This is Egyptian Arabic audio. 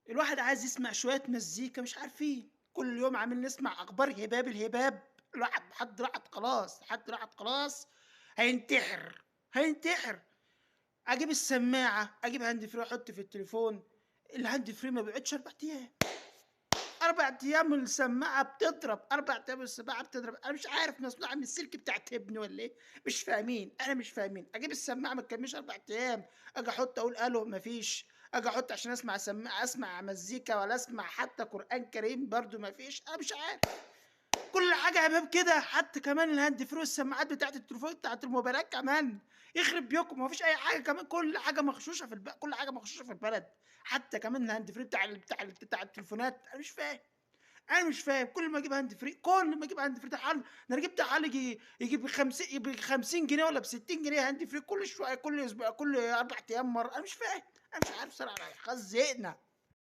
الواحد عايز يسمع شوية مزيكا مش عارفين، كل يوم عمالين نسمع أخبار هباب الهباب، الواحد حد راحت خلاص، حد راحت خلاص هينتحر، هينتحر. أجيب السماعة، أجيب hand free أحط في التليفون، ال hand free ما بيقعدش 4 أيام. 4 أيام السماعة بتضرب، 4 أيام السماعة بتضرب، أنا مش عارف مصنوعة من السلك بتاع تبن والّا إيه، مش فاهمين، إحنا مش فاهمين، أجيب السماعة ما تكملش 4 أيام، آجي أحط أقول ألو ما فيش، آجي أحط عشان أسمع سماعة أسمع مزيكا ولا أسمع حتى قرآن كريم برضه ما فيش، أنا مش عارف. كل حاجة هباب كده، حتى كمان ال hand free والسماعات بتاعة التليفون بتاعة الموبايلات كمان، يخرب بيوتكم ما فيش أي حاجة كمان، كل حاجة مغشوشة في كل حاجة مغشوشة في البلد، حتى كمان ال hand free بتاع ال بتاع ال بتاع التليفونات، أنا مش فاهم، أنا مش فاهم، كل ما أجيب hand free كل ما أجيب hand free ده حل، ده أنا جبت حل ييجي ب50 جنيه والّا ب60 جنيه hand free كل شوية، كل أسبوع، كل 4 أيام مرة، أنا مش فاهم، أنا مش عارف صراحة، خلاص زهقنا.